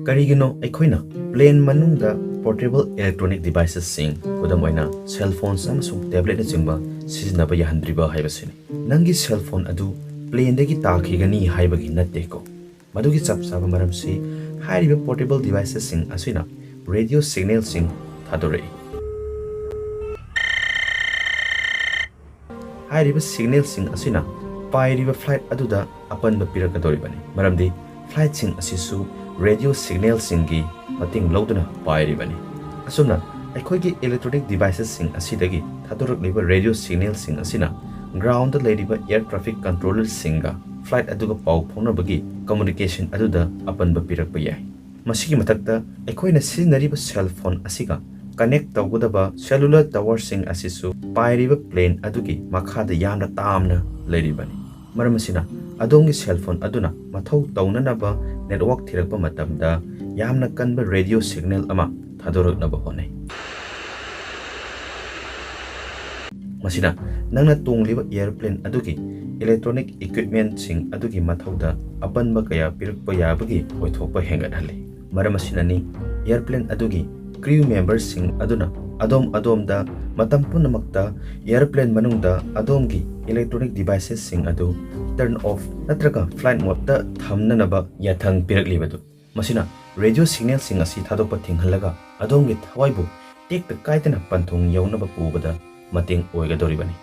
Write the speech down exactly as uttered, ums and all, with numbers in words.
ꯀꯔꯤꯒꯤꯅꯣ ꯑꯩꯈꯣꯏꯅ plane ꯃꯅꯨꯡꯗ portable electronic devices ꯁꯤꯡ, ꯈꯨꯗꯝ ꯑꯣꯏꯅ cell phones ꯑꯃꯁꯨꯡ tablet ꯅꯆꯤꯡꯕ, ꯁꯤꯖꯤꯟꯅꯕ ꯌꯥꯍꯟꯗ꯭ꯔꯤꯕ ꯍꯥꯏꯕꯁꯤꯅꯤ꯫ ꯅꯪꯒꯤ cell phone ꯑꯗꯨ plane ꯗꯒꯤ ꯇꯥꯈꯤꯒꯅꯤ ꯍꯥꯏꯕꯒꯤ ꯅꯠꯇꯦꯀꯣ꯫ ꯃꯗꯨꯒꯤ ꯆꯞ ꯆꯥꯕ ꯃꯔꯝꯁꯤ, ꯍꯥꯏꯔꯤꯕ portable devices ꯁꯤꯡ ꯑꯁꯤꯅ radio signal ꯁꯤꯡ ꯊꯥꯗꯣꯔꯛꯏ꯫ ꯍꯥꯏꯔꯤꯕ signal ꯁꯤꯡ ꯑꯁꯤꯅ ꯄꯥꯏꯔꯤꯕ flight ꯑꯗꯨꯗ ꯑꯄꯟꯕ ꯄꯤꯔꯛꯀꯗꯧꯔꯤꯕꯅꯤ, ꯃꯔꯝꯗꯤ flight ꯁꯤꯡ ꯑꯁꯤꯁꯨ radio signal ꯁꯤꯡꯒꯤ ꯃꯇꯦꯡ ꯂꯧꯗꯨꯅ ꯄꯥꯏꯔꯤꯕꯅꯤ꯫ ꯑꯁꯨꯝꯅ, ꯑꯩꯈꯣꯏꯒꯤ electronic devices ꯁꯤꯡ ꯑꯁꯤꯗꯒꯤ ꯊꯥꯗꯣꯔꯛꯂꯤꯕ radio signal ꯁꯤꯡ ꯑꯁꯤꯅ ground ꯗ ꯂꯩꯔꯤꯕ air traffic controller ꯁꯤꯡꯒ flight ꯑꯗꯨꯒ ꯄꯥꯎ ꯐꯥꯎꯅꯕꯒꯤ communication ꯑꯗꯨꯗ ꯑꯄꯟꯕ ꯄꯤꯔꯛꯄ ꯌꯥꯏ꯫ ꯃꯁꯤꯒꯤ ꯃꯊꯛꯇ, ꯑꯩꯈꯣꯏꯅ ꯁꯤꯖꯤꯟꯅꯔꯤꯕ cell phone ꯑꯁꯤꯒ connect ꯇꯧꯒꯗꯕ cellular tower ꯁꯤꯡ ꯑꯁꯤꯁꯨ ꯄꯥꯏꯔꯤꯕ plane ꯑꯗꯨꯒꯤ ꯃꯈꯥꯗ ꯌꯥꯝꯅ ꯇꯥꯝꯅ ꯂꯩꯔꯤꯕꯅꯤ꯫ ꯃꯔꯝ ꯑꯁꯤꯅ, ꯑꯗꯣꯝꯒꯤ cell phone ꯑꯗꯨꯅ ꯃꯊꯧ ꯇꯧꯅꯅꯕ network ꯊꯤꯔꯛꯄ ꯃꯇꯝꯗ ꯌꯥꯝꯅ ꯀꯟꯕ radio signal ꯑꯃ ꯊꯥꯗꯣꯔꯛꯅꯕ ꯍꯣꯠꯅꯩ꯫ ꯃꯁꯤꯅ ꯅꯪꯅ ꯇꯣꯡꯂꯤꯕ airplane ꯑꯗꯨꯒꯤ electronic equipment ꯁꯤꯡ ꯑꯗꯨꯒꯤ ꯃꯊꯧꯗ ꯑꯄꯟꯕ ꯀꯌꯥ ꯄꯤꯔꯛꯄ ꯌꯥꯕꯒꯤ ꯑꯣꯏꯊꯣꯛꯄ ꯍꯦꯟꯒꯠꯍꯜꯂꯤ꯫ ꯃꯔꯝ ꯑꯁꯤꯅꯅꯤ, airplane ꯑꯗꯨꯒꯤ crew member ꯁꯤꯡ ꯑꯗꯨꯅ ꯑꯗꯣꯝ ꯑꯗꯣꯝꯗ ꯃꯇꯝ ꯄꯨꯝꯅꯃꯛꯇ airplane ꯃꯅꯨꯡꯗ ꯑꯗꯣꯝꯒꯤ electronic devices ꯁꯤꯡ ꯑꯗꯨ turn off ꯅꯠꯇ꯭ꯔꯒ flight mode ꯇ ꯊꯝꯅꯅꯕ ꯌꯥꯊꯪ ꯄꯤꯔꯛꯂꯤꯕꯗꯨ꯫ ꯃꯁꯤꯅ radio signal ꯁꯤꯡ ꯑꯁꯤ ꯊꯥꯗꯣꯛꯄ ꯊꯤꯡꯍꯜꯂꯒ ꯑꯗꯣꯝꯒꯤ ꯊꯋꯥꯏꯕꯨ ꯇꯦꯛꯇ ꯀꯥꯏꯗꯅ ꯄꯟꯊꯨꯡ ꯌꯧꯅꯕ ꯄꯨꯕꯗ ꯃꯇꯦꯡ ꯑꯣꯏꯒꯗꯧꯔꯤꯕꯅꯤ꯫